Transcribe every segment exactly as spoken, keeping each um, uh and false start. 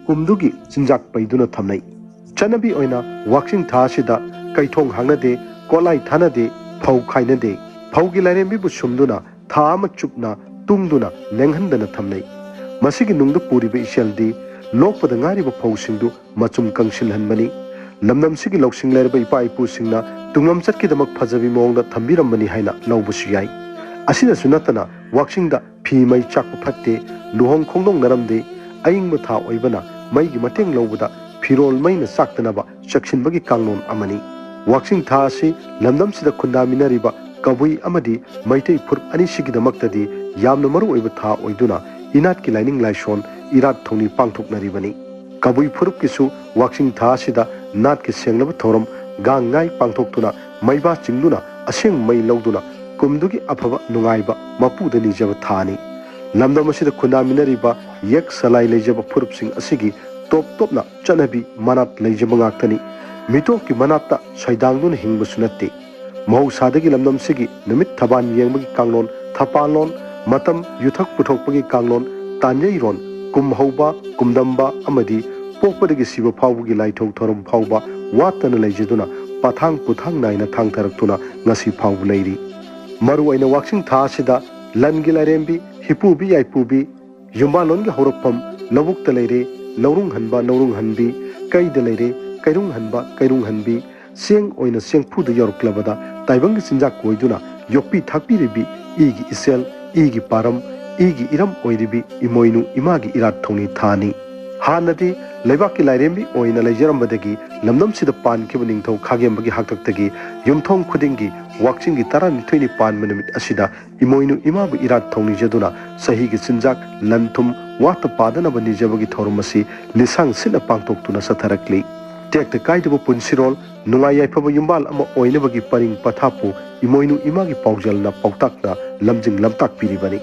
ꯀꯨꯝꯗꯨꯒꯤ ꯆꯤꯟꯖꯥꯛ ꯄꯩꯗꯨꯅ ꯊꯝꯅꯩ꯫ ꯆꯠꯅꯕꯤ ꯑꯣꯏꯅ ꯋꯥꯛꯆꯤꯡ ꯊꯥ ꯑꯁꯤꯗ ꯀꯩꯊꯣꯡ ꯍꯥꯡꯅꯗꯦ, ꯀꯣꯠꯂꯥꯏ ꯊꯥꯅꯗꯦ, ꯐꯧ ꯈꯥꯏꯅꯗꯦ꯫ ꯐꯧꯒꯤ ꯂꯥꯏꯔꯦꯝꯕꯤꯕꯨ ꯁꯨꯝꯗꯨꯅ ꯊꯥ ꯑꯃ ꯆꯨꯞꯅ ꯇꯨꯡꯗꯨꯅ ꯂꯦꯡꯍꯟꯗꯅ ꯊꯝꯅꯩ꯫ ꯃꯁꯤꯒꯤ ꯅꯨꯡꯗ ꯄꯨꯔꯤꯕ ꯏꯆꯦꯜꯗꯤ ꯂꯣꯛꯄꯗ ꯉꯥꯏꯔꯤꯕ ꯐꯧꯁꯤꯡꯗꯨ ꯃꯆꯨꯝ ꯀꯪꯁꯤꯜꯍꯟꯕꯅꯤ꯫ ꯂꯝꯗꯝꯁꯤꯒꯤ ꯂꯧꯁꯤꯡ ꯂꯩꯔꯕ ꯏꯄꯥ ꯏꯄꯨꯁꯤꯡꯅ ꯇꯨꯡꯂꯝꯆꯠꯀꯤꯗꯃꯛ ꯐꯖꯕꯤ ꯃꯑꯣꯡꯗ ꯊꯝꯕꯤꯔꯝꯕꯅꯤ ꯍꯥꯏꯅ ꯂꯧꯕꯁꯨ ꯌꯥꯏ꯫ ꯑꯁꯤꯗꯁꯨ ꯅꯠꯇꯅ ꯋꯥꯛꯆꯤꯡꯗ ꯐꯤ ꯃꯩ ꯆꯥꯛꯄ ꯐꯠꯇꯦ, ꯂꯨꯍꯣꯡ ꯈꯣꯡꯗꯣꯡꯅꯔꯝꯗꯦ, ꯑꯏꯪꯕ ꯊꯥ ꯑꯣꯏꯕꯅ ꯃꯩꯒꯤ ꯃꯇꯦꯡ ꯂꯧꯕꯗ ꯐꯤꯔꯣꯜ ꯃꯩꯅ ꯆꯥꯛꯇꯅꯕ ꯆꯦꯛꯁꯤꯟꯕꯒꯤ ꯀꯥꯡꯂꯣꯟ ꯑꯃꯅꯤ꯫ ꯋꯥꯛꯆꯤꯡ ꯊꯥ ꯑꯁꯤ ꯂꯝꯗꯝꯁꯤꯗ ꯈꯨꯟꯗꯥꯃꯤꯟꯅꯔꯤꯕ ꯀꯕꯨꯏ ꯑꯃꯗꯤ ꯃꯩꯇꯩ ꯐꯨꯔꯨꯞ ꯑꯅꯤꯁꯤꯒꯤꯗꯃꯛꯇꯗꯤ ꯌꯥꯝꯅ ꯃꯔꯨ ꯑꯣꯏꯕ ꯊꯥ ꯑꯣꯏꯗꯨꯅ ꯏꯅꯥꯠꯀꯤ ꯂꯥꯏꯅꯤꯡ ꯂꯥꯏꯁꯣꯟ ꯏꯔꯥꯠ ꯊꯧꯅꯤ ꯄꯥꯡꯊꯣꯛꯅꯔꯤꯕꯅꯤ꯫ ꯀꯕꯨꯏ ꯐꯨꯔꯨꯞꯀꯤꯁꯨ ꯋꯥꯛꯆꯤꯡ ꯊꯥ ꯑꯁꯤꯗ ꯅꯥꯠꯀꯤ ꯁꯦꯡꯂꯕ ꯊꯧꯔꯝ ꯒꯥꯡ ꯉꯥꯏ ꯄꯥꯡꯊꯣꯛꯇꯨꯅ ꯃꯩꯕꯥ ꯆꯤꯡꯗꯨꯅ ꯑꯁꯦꯡꯕ ꯃꯩ ꯂꯧꯗꯨꯅ ꯀꯨꯝꯗꯨꯒꯤ ꯑꯐꯕ ꯅꯨꯡꯉꯥꯏꯕ ꯃꯄꯨꯗ ꯅꯤꯖꯕ ꯊꯥꯅꯤ꯫ ꯂꯝꯗꯝ ꯑꯁꯤꯗ ꯈꯨꯟꯗꯥꯃꯤꯟꯅꯔꯤꯕ ꯌꯦꯛ ꯁꯂꯥꯏ ꯂꯩꯖꯕ ꯐꯨꯔꯨꯞꯁꯤꯡ ꯑꯁꯤꯒꯤ ꯇꯣꯞ ꯇꯣꯞꯅ ꯆꯠꯅꯕꯤ ꯃꯅꯥꯠ ꯂꯩꯖꯕ ꯉꯥꯛꯇꯅꯤ꯫ ꯃꯤꯇꯣꯞꯀꯤ ꯃꯅꯥꯠꯇ ꯁꯩꯗꯥꯡꯗꯨꯅ ꯍꯤꯡꯕꯁꯨ ꯅꯠꯇꯦ꯫ ꯃꯍꯧꯁꯥꯗꯒꯤ ꯂꯝꯗꯝꯁꯤꯒꯤ ꯅꯨꯃꯤꯠ ꯊꯕꯥꯟ ꯌꯦꯡꯕꯒꯤ ꯀꯥꯡꯂꯣꯟ, ꯊꯄꯥꯟꯂꯣꯟ, ꯃꯇꯝ, ꯌꯨꯊꯛ ꯄꯨꯊꯣꯛꯄꯒꯤ ꯀꯥꯡꯂꯣꯟ, ꯇꯥꯟꯖꯩꯔꯣꯟ, ꯀꯨꯝ ꯍꯧꯕ, ꯀꯨꯝꯗꯝꯕ ꯑꯃꯗꯤ ꯄꯣꯛꯄꯗꯒꯤ ꯁꯤꯕ ꯐꯥꯎꯕꯒꯤ ꯂꯥꯏꯊꯧ ꯊꯧꯔꯝ ꯐꯥꯎꯕ ꯋꯥꯠꯇꯅ ꯂꯩꯖꯗꯨꯅ ꯄꯊꯥꯡ ꯄꯨꯊꯥꯡ ꯅꯥꯏꯅ ꯊꯥꯡꯊꯔꯛꯇꯨꯅ ꯉꯁꯤ ꯐꯥꯎꯕ ꯂꯩꯔꯤ꯫ ꯃꯔꯨꯑꯣꯏꯅ ꯋꯥꯛꯆꯤꯡ ꯊꯥ ꯑꯁꯤꯗ ꯂꯟꯒꯤ ꯂꯥꯏꯔꯦꯝꯕꯤ, ꯍꯤꯄꯨꯕꯤ ꯌꯥꯏꯄꯨꯕꯤ, ꯌꯨꯝꯕꯥꯜꯂꯣꯟꯒꯤ ꯍꯧꯔꯛꯐꯝ ꯂꯧꯕꯨꯛꯇ ꯂꯩꯔꯦ, ꯂꯧꯔꯨꯡ ꯍꯟꯕ ꯂꯧꯔꯨꯡ ꯍꯟꯕꯤ, ꯀꯩꯗ ꯂꯩꯔꯦ, ꯀꯩꯔꯨꯡ ꯍꯟꯕ ꯀꯩꯔꯨꯡ ꯍꯟꯕꯤ, ꯆꯦꯡ ꯑꯣꯏꯅ ꯆꯦꯡꯐꯨꯗ ꯌꯧꯔꯛꯂꯕꯗ ꯇꯥꯏꯕꯪꯒꯤ ꯆꯤꯟꯖꯥꯛ ꯑꯣꯏꯗꯨꯅ ꯌꯣꯛꯄꯤ ꯊꯥꯛꯄꯤꯔꯤꯕꯤ ꯏꯒꯤ ꯏꯆꯦꯜ, ꯏꯒꯤ ꯄꯥꯔꯝ, ꯏꯒꯤ ꯏꯔꯝ ꯑꯣꯏꯔꯤꯕꯤ ꯏꯃꯣꯏꯅꯨ ꯏꯃꯥꯒꯤ ꯏꯔꯥꯠ ꯊꯧꯅꯤ ꯊꯥꯅꯤ꯫ ꯍꯥꯟꯅꯗꯤ ꯂꯩꯕꯥꯛꯀꯤ ꯂꯥꯏꯔꯦꯝꯕꯤ ꯑꯣꯏꯅ ꯂꯩꯖꯔꯝꯕꯗꯒꯤ ꯂꯝꯗꯝꯁꯤꯗ ꯄꯥꯟꯈꯤꯕ ꯅꯤꯡꯊꯧ ꯈꯥꯒꯦꯝꯕꯒꯤ ꯍꯥꯛꯇꯛꯇꯒꯤ ꯌꯨꯝꯊꯣꯡ ꯈꯨꯗꯤꯡꯒꯤ ꯋꯥꯛꯆꯤꯡꯒꯤ ꯇꯔꯥꯅꯤꯊꯣꯏꯅꯤ ꯄꯥꯟꯕ ꯅꯨꯃꯤꯠ ꯑꯁꯤꯗ ꯏꯃꯣꯏꯅꯨ ꯏꯃꯥꯕꯨ ꯏꯔꯥꯠ ꯊꯧꯅꯤꯖꯗꯨꯅ ꯆꯍꯤꯒꯤ ꯆꯤꯟꯖꯥꯛ, ꯂꯟ ꯊꯨꯝ ꯋꯥꯠꯇ ꯄꯥꯗꯅꯕ ꯅꯤꯖꯕꯒꯤ ꯊꯧꯔꯝ ꯑꯁꯤ ꯂꯤꯁꯥꯡ ꯁꯤꯠꯅ ꯄꯥꯡꯊꯣꯛꯇꯨꯅ ꯆꯠꯊꯔꯛꯂꯤ꯫ ꯇꯦꯛꯇ ꯀꯥꯏꯗꯕ ꯄꯨꯟꯁꯤꯔꯣꯜ, ꯅꯨꯡꯉꯥꯏ ꯌꯥꯏꯐꯕ ꯌꯨꯝꯕꯥꯜ ꯑꯃ ꯑꯣꯏꯅꯕꯒꯤ ꯄꯔꯤꯡ ꯄꯊꯥꯞꯄꯨ ꯏꯃꯣꯏꯅꯨ ꯏꯃꯥꯒꯤ ꯄꯥꯎꯖꯦꯜꯅ ꯄꯥꯎꯇꯥꯛꯅ ꯂꯝꯖꯤꯡ ꯂꯝꯇꯥꯛꯄꯤꯔꯤꯕꯅꯤ꯫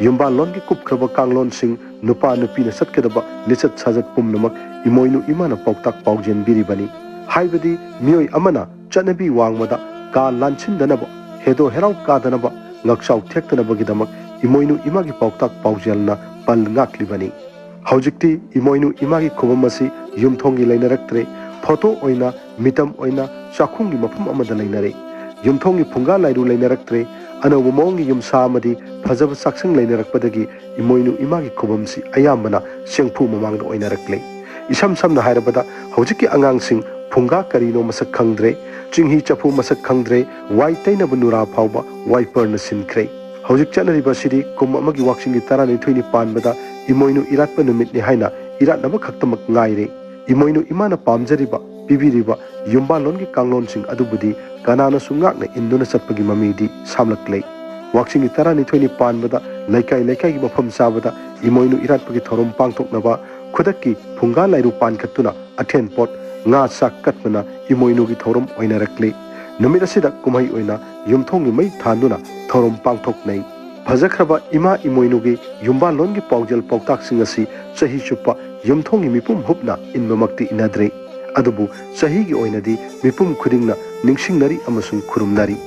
ꯌꯨꯝꯕꯥꯜꯂꯣꯟꯒꯤ ꯀꯨꯞꯈ꯭ꯔꯕ ꯀꯥꯡꯂꯣꯟꯁꯤꯡ, ꯅꯨꯄꯥ ꯅꯨꯄꯤꯅ ꯆꯠꯀꯗꯕ ꯂꯤꯆꯠ ꯁꯥꯖꯠ ꯄꯨꯝꯅꯃꯛ ꯏꯃꯣꯏꯅꯨ ꯏꯃꯥꯅ ꯄꯥꯎꯇꯥꯛ ꯄꯥꯎꯖꯦꯟꯕꯤꯔꯤꯕꯅꯤ꯫ ꯍꯥꯏꯕꯗꯤ ꯃꯤꯑꯣꯏ ꯑꯃꯅ ꯆꯠꯅꯕꯤ ꯋꯥꯡꯃꯗ ꯀꯥ ꯂꯥꯟꯁꯤꯟꯗꯅꯕ, ꯍꯦꯗꯣ ꯍꯦꯔꯥꯎ ꯀꯥꯗꯅꯕ, ꯉꯛꯆꯥꯎ ꯊꯦꯛꯇꯅꯕꯒꯤꯗꯃꯛ ꯏꯃꯣꯏꯅꯨ ꯏꯃꯥꯒꯤ ꯄꯥꯎꯇꯥꯛ ꯄꯥꯎꯖꯦꯜꯅ ꯄꯜ ꯉꯥꯛꯂꯤꯕꯅꯤ꯫ ꯍꯧꯖꯤꯛꯇꯤ ꯏꯃꯣꯏꯅꯨ ꯏꯃꯥꯒꯤ ꯈꯨꯕꯝ ꯑꯁꯤ ꯌꯨꯝꯊꯣꯡꯒꯤ ꯂꯩꯅꯔꯛꯇ꯭ꯔꯦ, ꯐꯣꯇꯣ ꯑꯣꯏꯅ, ꯃꯤꯇꯝ ꯑꯣꯏꯅ ꯆꯥꯛꯈꯨꯝꯒꯤ ꯃꯐꯝ ꯑꯃꯗ ꯂꯩꯅꯔꯦ꯫ ꯌꯨꯝꯊꯣꯡꯒꯤ ꯐꯨꯡꯒꯥ ꯂꯥꯏꯔꯨ ꯂꯩꯅꯔꯛꯇ꯭ꯔꯦ꯫ ꯑꯅꯧꯕ ꯃꯑꯣꯡꯒꯤ ꯌꯨꯝꯁꯥ ꯑꯃꯗꯤ ꯐꯖꯕ ꯆꯥꯛꯁꯪ ꯂꯩꯅꯔꯛꯄꯗꯒꯤ ꯏꯃꯣꯏꯅꯨ ꯏꯃꯥꯒꯤ ꯈꯨꯕꯝꯁꯤ ꯑꯌꯥꯝꯕꯅ ꯆꯦꯡꯐꯨ ꯃꯃꯥꯡꯗ ꯑꯣꯏꯅꯔꯛꯂꯦ꯫ ꯏꯁꯝ ꯁꯝꯅ ꯍꯥꯏꯔꯕꯗ, ꯍꯧꯖꯤꯛꯀꯤ ꯑꯉꯥꯡꯁꯤꯡ ꯐꯨꯡꯒꯥ ꯀꯔꯤꯅꯣ ꯃꯁꯛ ꯈꯪꯗ꯭ꯔꯦ, ꯆꯤꯡꯍꯤ ꯆꯐꯨ ꯃꯁꯛ ꯈꯪꯗ꯭ꯔꯦ, ꯋꯥꯏ ꯇꯩꯅꯕ ꯅꯨꯔꯥ ꯐꯥꯎꯕ ꯋꯥꯏꯄꯔꯅ ꯁꯤꯟꯈ꯭ꯔꯦ꯫ ꯍꯧꯖꯤꯛ ꯆꯠꯅꯔꯤꯕ ꯑꯁꯤꯗꯤ ꯀꯨꯝ ꯑꯃꯒꯤ ꯋꯥꯛꯆꯤꯡꯒꯤ ꯇꯔꯥꯅꯤꯊꯣꯏꯅꯤ ꯄꯥꯟꯕꯗ ꯏꯃꯣꯏꯅꯨ ꯏꯔꯥꯠꯄ ꯅꯨꯃꯤꯠꯅꯤ ꯍꯥꯏꯅ ꯏꯔꯥꯠꯅꯕ ꯈꯛꯇꯃꯛ ꯉꯥꯏꯔꯦ꯫ ꯏꯃꯣꯏꯅꯨ ꯏꯃꯥꯅ ꯄꯥꯝꯖꯔꯤꯕ, ꯄꯤꯕꯤꯔꯤꯕ ꯌꯨꯝꯕꯥꯜꯂꯣꯟꯒꯤ ꯀꯥꯡꯂꯣꯟꯁꯤꯡ ꯑꯗꯨꯕꯨꯗꯤ ꯀꯅꯥꯅꯁꯨ ꯉꯥꯛꯅ ꯏꯟꯗꯨꯅ ꯆꯠꯄꯒꯤ ꯃꯃꯤꯗꯤ ꯁꯥꯝꯂꯛꯂꯦ꯫ ꯋꯥꯛꯆꯤꯡꯒꯤ ꯇꯔꯥꯅꯤꯊꯣꯏꯅꯤ ꯄꯥꯟꯕꯗ ꯂꯩꯀꯥꯏ ꯂꯩꯀꯥꯏꯒꯤ ꯃꯐꯝ ꯆꯥꯕꯗ ꯏꯃꯣꯏꯅꯨ ꯏꯔꯥꯠꯄꯒꯤ ꯊꯧꯔꯝ ꯄꯥꯡꯊꯣꯛꯅꯕ ꯈꯨꯗꯛꯀꯤ ꯐꯨꯡꯒꯥ ꯂꯥꯏꯔꯨ ꯄꯥꯟꯈꯠꯇꯨꯅ ꯑꯊꯦꯟ ꯄꯣꯠ, ꯉꯥ ꯆꯥꯛ ꯀꯠꯄꯅ ꯏꯃꯣꯏꯅꯨꯒꯤ ꯊꯧꯔꯝ ꯑꯣꯏꯅꯔꯛꯂꯤ꯫ ꯅꯨꯃꯤꯠ ꯑꯁꯤꯗ ꯀꯨꯝꯍꯩ ꯑꯣꯏꯅ ꯌꯨꯝꯊꯣꯡꯒꯤ ꯃꯩ ꯊꯥꯟꯗꯨꯅ ꯊꯧꯔꯝ ꯄꯥꯡꯊꯣꯛꯅꯩ꯫ ꯐꯖꯈ꯭ꯔꯕ ꯏꯃꯥ ꯏꯃꯣꯏꯅꯨꯒꯤ ꯌꯨꯝꯕꯥꯜꯂꯣꯟꯒꯤ ꯄꯥꯎꯖꯦꯜ ꯄꯥꯎꯇꯥꯛꯁꯤꯡ ꯑꯁꯤ ꯆꯍꯤ ꯆꯨꯞꯄ ꯌꯨꯝꯊꯣꯡꯒꯤ ꯃꯤꯄꯨꯝ ꯍꯨꯞꯅ ꯏꯟꯕꯃꯛꯇꯤ ꯏꯟꯅꯗ꯭ꯔꯤ꯫ ꯑꯗꯨꯕꯨ ꯆꯍꯤꯒꯤ ꯑꯣꯏꯅꯗꯤ ꯃꯤꯄꯨꯝ ꯈꯨꯗꯤꯡꯅ ꯅꯤꯡꯁꯤꯡꯅꯔꯤ ꯑꯃꯁꯨꯡ ꯈꯨꯔꯨꯝꯅꯔꯤ꯫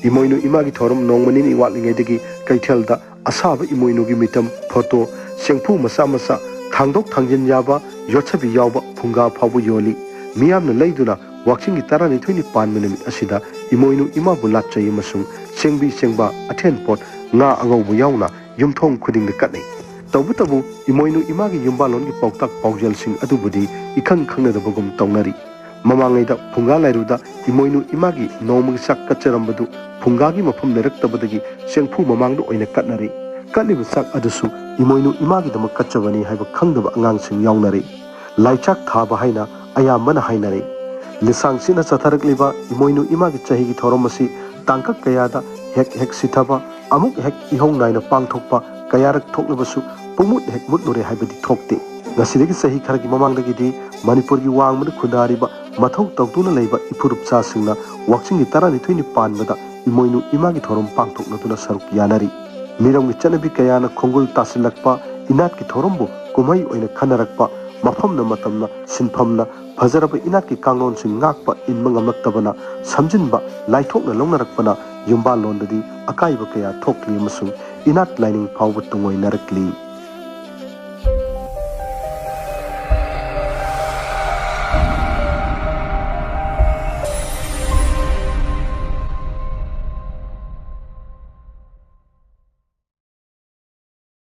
ꯏꯃꯣꯏꯅꯨ ꯏꯃꯥꯒꯤ ꯊꯧꯔꯝ ꯅꯣꯡꯃ ꯅꯤꯅꯤ ꯋꯥꯠꯂꯤꯉꯩꯗꯒꯤ ꯀꯩꯊꯦꯜꯗ ꯑꯁꯥꯕ ꯏꯃꯣꯏꯅꯨꯒꯤ ꯃꯤꯇꯝ, ꯐꯣꯇꯣ, ꯆꯦꯡꯐꯨ ꯃꯆꯥ ꯃꯆꯥ, ꯊꯥꯡꯗꯣꯛ ꯊꯥꯡꯖꯤꯟ ꯌꯥꯕ, ꯌꯣꯠꯁꯕꯤ ꯌꯥꯎꯕ ꯐꯨꯡꯒꯥ ꯐꯥꯎꯕ ꯌꯣꯜꯂꯤ꯫ ꯃꯤꯌꯥꯝꯅ ꯂꯩꯗꯨꯅ ꯋꯥꯛꯆꯤꯡꯒꯤ ꯇꯔꯥꯅꯤꯊꯣꯏꯅꯤ ꯄꯥꯟꯕ ꯅꯨꯃꯤꯠ ꯑꯁꯤꯗ ꯏꯃꯣꯏꯅꯨ ꯏꯃꯥꯕꯨ ꯂꯥꯠꯆꯩ ꯑꯃꯁꯨꯡ ꯆꯦꯡꯕꯤ ꯆꯦꯡꯕꯥ, ꯑꯊꯦꯟ ꯄꯣꯠ, ꯉꯥ ꯑꯉꯧꯕ ꯌꯥꯎꯅ ꯌꯨꯝꯊꯣꯡ ꯈꯨꯗꯤꯡꯗ ꯀꯠꯅꯩ꯫ ꯇꯧꯕꯇꯕꯨ ꯏꯃꯣꯏꯅꯨ ꯏꯃꯥꯒꯤ ꯌꯨꯝꯕꯥꯜꯂꯣꯟꯒꯤ ꯄꯥꯎꯇꯥꯛ ꯄꯥꯎꯖꯦꯜꯁꯤꯡ ꯑꯗꯨꯕꯨꯗꯤ ꯏꯈꯪ ꯈꯪꯅꯗꯕꯒꯨꯝ ꯇꯧꯅꯔꯤ꯫ ꯃꯃꯥꯡꯉꯩꯗ ꯐꯨꯡꯒꯥ ꯂꯥꯏꯔꯨꯗ ꯏꯃꯣꯏꯅꯨ ꯏꯃꯥꯒꯤ ꯅꯣꯡꯃꯒꯤ ꯆꯥꯛ ꯀꯠꯆꯔꯝꯕꯗꯨ ꯐꯨꯡꯒꯥꯒꯤ ꯃꯐꯝ ꯂꯩꯔꯛꯇꯕꯗꯒꯤ ꯆꯦꯡꯐꯨ ꯃꯃꯥꯡꯗ ꯑꯣꯏꯅ ꯀꯠꯅꯔꯤ꯫ ꯀꯠꯂꯤꯕ ꯆꯥꯛ ꯑꯗꯨꯁꯨ ꯏꯃꯣꯏꯅꯨ ꯏꯃꯥꯒꯤꯗꯃꯛ ꯀꯠꯆꯕꯅꯤ ꯍꯥꯏꯕ ꯈꯪꯗꯕ ꯑꯉꯥꯡꯁꯤꯡ ꯌꯥꯎꯅꯔꯤ꯫ ꯂꯥꯏꯆꯥꯛ ꯊꯥꯕ ꯍꯥꯏꯅ ꯑꯌꯥꯝꯕꯅ ꯍꯥꯏꯅꯔꯤ꯫ ꯂꯤꯁꯥꯡ ꯁꯤꯠꯅ ꯆꯠꯊꯔꯛꯂꯤꯕ ꯏꯃꯣꯏꯅꯨ ꯏꯃꯥꯒꯤ ꯆꯍꯤꯒꯤ ꯊꯧꯔꯝ ꯑꯁꯤ ꯇꯥꯡꯀꯛ ꯀꯌꯥꯗ ꯍꯦꯛ ꯍꯦꯛ ꯁꯤꯊꯕ, ꯑꯃꯨꯛ ꯍꯦꯛ ꯏꯍꯧ ꯅꯥꯏꯅ ꯄꯥꯡꯊꯣꯛꯄ ꯀꯌꯥꯔꯛ ꯊꯣꯛꯂꯕꯁꯨ ꯄꯨꯡꯃꯨꯠ ꯍꯦꯛ ꯃꯨꯠꯂꯨꯔꯦ ꯍꯥꯏꯕꯗꯤ ꯊꯣꯛꯇꯦ꯫ ꯉꯁꯤꯗꯒꯤ ꯆꯍꯤ ꯈꯔꯒꯤ ꯃꯃꯥꯡꯗꯒꯤꯗꯤ ꯃꯅꯤꯄꯨꯔꯒꯤ ꯋꯥꯡꯃꯗ ꯈꯨꯟꯗꯥꯔꯤꯕ ꯃꯊꯧ ꯇꯧꯗꯨꯅ ꯂꯩꯕ ꯏꯐꯨꯔꯨꯞꯆꯥꯁꯤꯡꯅ ꯋꯥꯛꯆꯤꯡꯒꯤ ꯇꯔꯥꯅꯤꯊꯣꯏꯅꯤ ꯄꯥꯟꯕꯗ ꯏꯃꯣꯏꯅꯨ ꯏꯃꯥꯒꯤ ꯊꯧꯔꯝ ꯄꯥꯡꯊꯣꯛꯅꯗꯨꯅ ꯁꯔꯨꯛ ꯌꯥꯅꯔꯤ꯫ ꯃꯤꯔꯝꯒꯤ ꯆꯠꯅꯕꯤ ꯀꯌꯥꯅ ꯈꯣꯡꯒꯨꯜ ꯇꯥꯁꯤꯜꯂꯛꯄ, ꯏꯅꯥꯠꯀꯤ ꯊꯧꯔꯝꯕꯨ ꯀꯨꯝꯍꯩ ꯑꯣꯏꯅ ꯈꯟꯅꯔꯛꯄ, ꯃꯐꯝꯅ ꯃꯇꯝꯅ ꯁꯤꯟꯐꯝꯅ ꯐꯖꯔꯕ ꯏꯅꯥꯠꯀꯤ ꯀꯥꯡꯂꯣꯟꯁꯤꯡ ꯉꯥꯛꯄ ꯏꯟꯕ ꯉꯝꯂꯛꯇꯕꯅ ꯁꯝꯖꯤꯟꯕ ꯂꯥꯏꯊꯣꯛꯅ ꯂꯧꯅꯔꯛꯄꯅ ꯌꯨꯝꯕꯥꯜꯂꯣꯟꯗꯗꯤ ꯑꯀꯥꯏꯕ ꯀꯌꯥ ꯊꯣꯛꯂꯤ ꯑꯃꯁꯨꯡ ꯏꯅꯥꯠ ꯂꯥꯏꯅꯤꯡ ꯐꯥꯎꯕ ꯇꯨꯡꯑꯣꯏꯅꯔꯛꯂꯤ꯫